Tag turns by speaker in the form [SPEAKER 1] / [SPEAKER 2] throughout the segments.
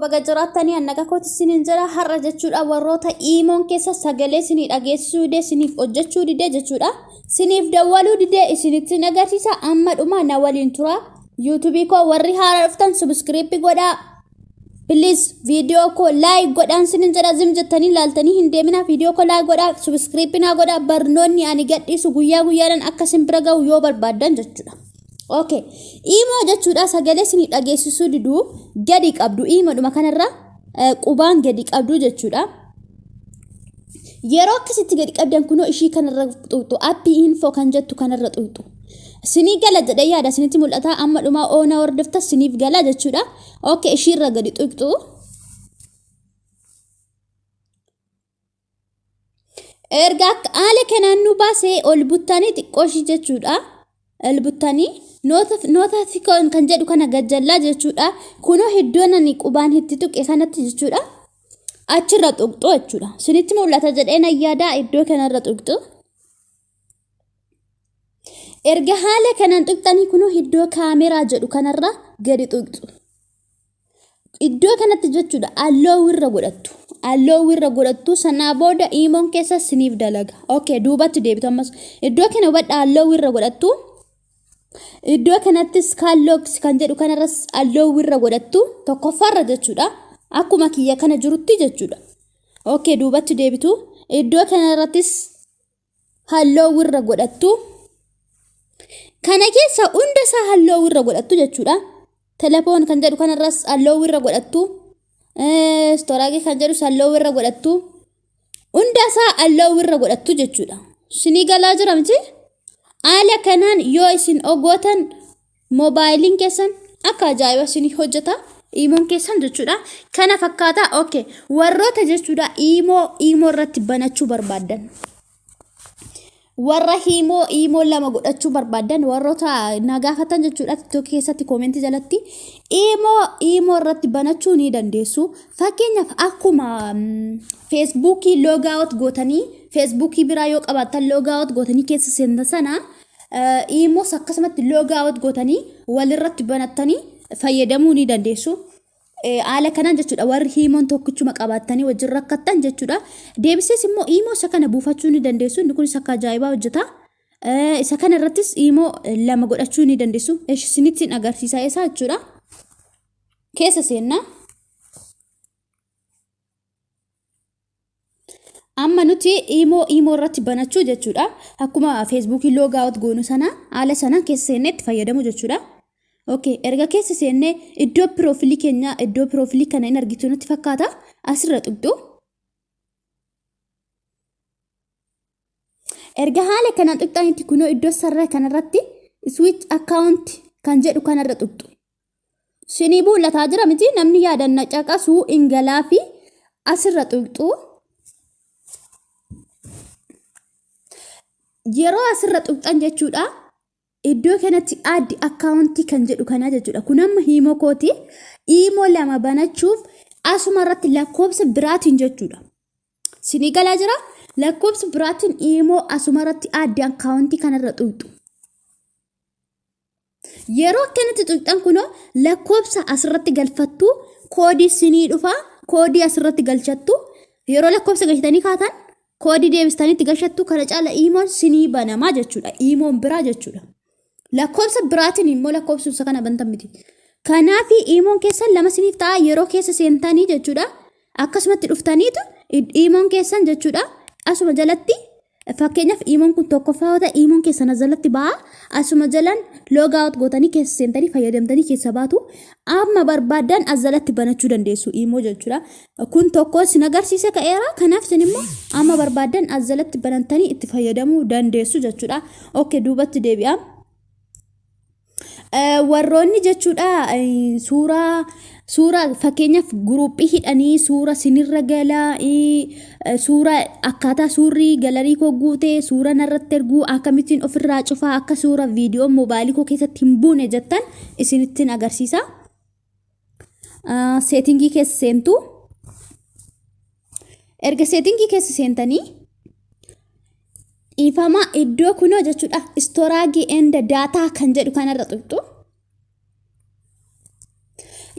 [SPEAKER 1] Baga jiraattanii annaga kooti isiniin jira har'a jechuudha warroota iimoon keessa sagalee isinii dhageessisuu didee isiniif hojjechuu didee jechuudha siniif dawwaluu didee isinitti agarsiisa amma dhuma na waliin tura yuutuubii koo warri haaraa dhuftan subiskiriippi godhaa please viidiyoo koo laayik godhaan isiniin jedha zim jettanii laaltanii hin deeminaa viidiyoo koo laayik godhaa subiskiriippi naa godhaa barnoonni ani gadhiisu guyyaa guyyaadhaan akka isin bira ga'u yoo barbaaddan jechuudha. Okay. Imoo jechuudha sagalee isinii dhageessisuu diduu gadi qabdu iimoodhuma kanarra qubaan gadi qabdu jechuudha. Yeroo akkasitti gadi qabdan kunoo ishii kanarra xuqxu appii info kan jettu kanarra xuqxu. Sinii gala jedhee yaada isinitti mul'ata amma dhumaa oona hordofta siniif gala jechuudha. Okay ishiirra gadi xuqxu. Erga akka haala kanaan nu baasee ol buttanii xiqqoo ishii jechuudha. Ol buttanii nootafikoon kan jedhu kana gajjallaa jechuudha. Kunoo iddoon ani qubaan itti tuqe kanatti jechuudha. Achirra tuqxu jechuudha. Sinitti mul'ata jedhee nan yaada iddoo kanarra tuqxu. Erga haala kanaan tuqxanii kunoo iddoo kaameraa jedhu kanarra gadi tuqxu. Iddoo kanatti jechuudha alloo irra godhattu. Alloo irra godhattu sanaa booda iimoon keessa siniif dalaga. Okay duubatti deebitu ammas. Iddoo kana hubadha alloo irra godhattu. Iddoo kanattis kaalloks kan jedhu kanarras alloo irra godhattu tokkoffaarra jechuudha. Akkuma kiyya kana jirutti jechuudha. Okay duubatti deebitu. Iddoo kanarrattis halluu irra godhattu. Kana keessa hunda isaa halluu irra godhattu jechuudha. Telefoon kan jedhu kanarras halluu irra godhattu. Istoraagii kan jedhus halluu irra godhattu. Hunda isaa halluu irra godhattu jechuudha. Sinii galaa jira miti? Haala kanaan yoo isin ogootan moobaayiliin keessan akka ajaa'iba isinii hojjeta. Iimoon keessan jechuudha. Kana fakkaata. Okay. Warroota jechuudha iimoo iimoo irratti banachuu barbaaddan. Warra hiimoo iimoo lama godhachuu barbaaddan warroota na gaafatan jechuudha TikTok keessatti koomentii jalatti iimoo iimoo irratti banachuu ni dandeessu. Fakkeenyaaf akkuma feesbuukii loogaawot gootanii feesbuukii biraa yoo qabaattan loogaawot gootanii keessa seentan sana iimoos akkasumatti loogaawot gootanii walirratti banattanii fayyadamuu ni dandeessu. Haala kanaan jechuudha warri hiimoon tokkichuma qabaattanii wajjin rakkattan jechuudha. Deebisees immoo iimoo isa kana buufachuu ni dandeessu. Inni kunis akka ajaa'ibaa hojjeta. Isa kana irrattis iimoo lama godhachuu ni dandeessu. Isinittiin agarsiisaa isaa jechuudha. Keessa seennaa. Amma nuti iimoo iimoo irratti banachuu jechuudha. Akkuma feesbuukii log out goonu sana haala sanaan keessa seennee itti fayyadamu jechuudha. Okay, erga keessa seennee iddoo piroofilii keenya iddoo piroofilii kana hin argitu natti fakkaata. Asirra tuqxu. Erga haala kanaan tuqxanitti kunoo iddoo sarara kanarratti switch account kan jedhu kanarra tuqxu. Sinii buullataa jira miti namni yaadanna caqasuu ingalaa fi asirra tuqxu. Yeroo asirra tuqxan jechuudha. Iddoo kanatti add akkaawuntii kan jedhu kana jechuudha. Kun amma hiimoo kooti. Iimoo lama banachuuf asuma irratti lakkoofsa biraatiin jechuudha. Sinii galaa jira. Lakkoofsa biraatiin iimoo asuma irratti add akkaawuntii kanarra tuqxu. Yeroo akkanatti tuqxan kunoo lakkoofsa asirratti galfattu koodii sinii dhufa koodii asirratti galchattu yeroo lakkoofsa galchitanii kaatan koodii deebistanii itti galchattu kana caala iimoon sinii banamaa jechuudha iimoon biraa jechuudha. Lakkoofsa biraatiin immoo lakkoofsa isa kana bantan miti. Kanaaf iimoon keessan lama siniif ta'a yeroo keessa seentanii jechuudha. Akkasumatti dhuftaniitu iimoon keessan jechuudha. Asuma jalatti fakkeenyaaf iimoon kun tokkoffaa yoo ta'e iimoon keessan as jalatti ba'a. Asuma jalaan log out gootanii keessa seentanii fayyadamtanii keessa baatu. Amma barbaaddan as jalatti banachuu dandeessu iimoo jechuudha. Kun tokko isin agarsiisa ka'eera. Kanaaf isin immoo amma barbaaddan as jalatti banantanii itti fayyadamuu dandeessu jechuudha. Okay duubatti deebi'a. Warroonni jechuudha suuraa suuraa fakkeenyaaf guruuphii hidhanii suura sinirra galaa suura akkaataa suurri galarii koo guutee suura narratti erguu akkamittiin ofirraa cufaa akka suura viidiyoo moobaayilii koo keessatti hin buune jettan isinittiin agarsiisa. Seetingii keessa seentu. Erga seetingii keessa seentanii dhiifama iddoo kunoo jechuudha istoraagii and daataa kan jedhu kanarra tuqxu.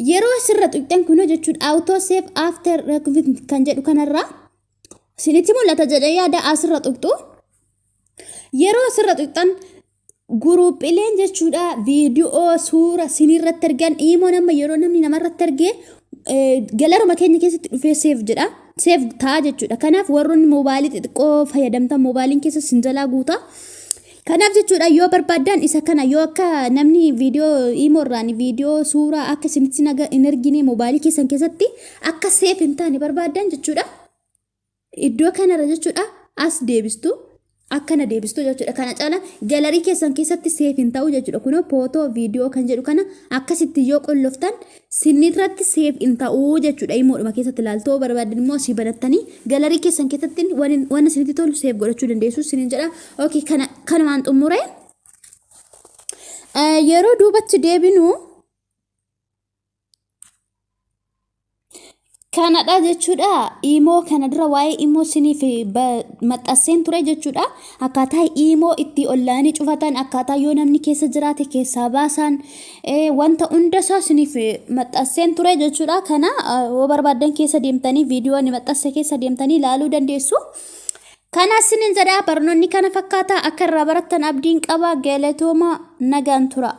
[SPEAKER 1] Yeroo asirra tuqxan kunoo jechuudha auto save after request kan jedhu kanarraa isinitti mul'ata jedhee yaada asirra tuqxu. Yeroo asirra tuqxan guruuphileen jechuudha viidiyoo suura sinirratti argan iimoon amma yeroo namni namarratti argee galaruma keenya keessatti dhufee save jedha. Save ta'a jechuudha. Kanaaf warroonni moobaayilii xixiqqoo fayyadamtan moobaayiliin keessa sin jalaa guuta. Kanaaf jechuudha yoo barbaaddan isa kana yoo akka namni viidiyoo imoo irraan viidiyoo suuraa akka isinitti hin ergine moobaayilii keessan keessatti akka save hin taane barbaaddan jechuudha. Iddoo kanarra jechuudha as deebistu akkana deebistu jechuudha. Kana caala gallery keessan keessatti save hin ta'u jechuudha. Kunoo photo viidiyoo kan jedhu kana akkasitti yoo qolloftan sinirratti save hin ta'u jechuudha. Imoodhuma keessatti ilaaltoo barbaadan immoo asii banattanii gallery keessan keessatti waan isinitti tolu save godhachuu dandeessu isiniin jedha. Okay, kana kanumaan xumure. Yeroo duubatti deebinu kanadha jechuudha. Imoo kana dura waa'ee imoo isiniif maxxanseen ture jechuudha. Akkaataa imoo itti onlaayinii cufatan, akkaataa yoo namni keessa jiraate keessaa baasan, wanta hunda isaa isiniif maxxanseen ture jechuudha. Kana yoo barbaaddan keessa deemtanii viidiyoo ani maxxanse keessa deemtanii ilaaluu dandeessu. Kana isiniin jedha barnoonni kana fakkaata akka irraa barattan abdiin qaba. Galatooma nagaan tura.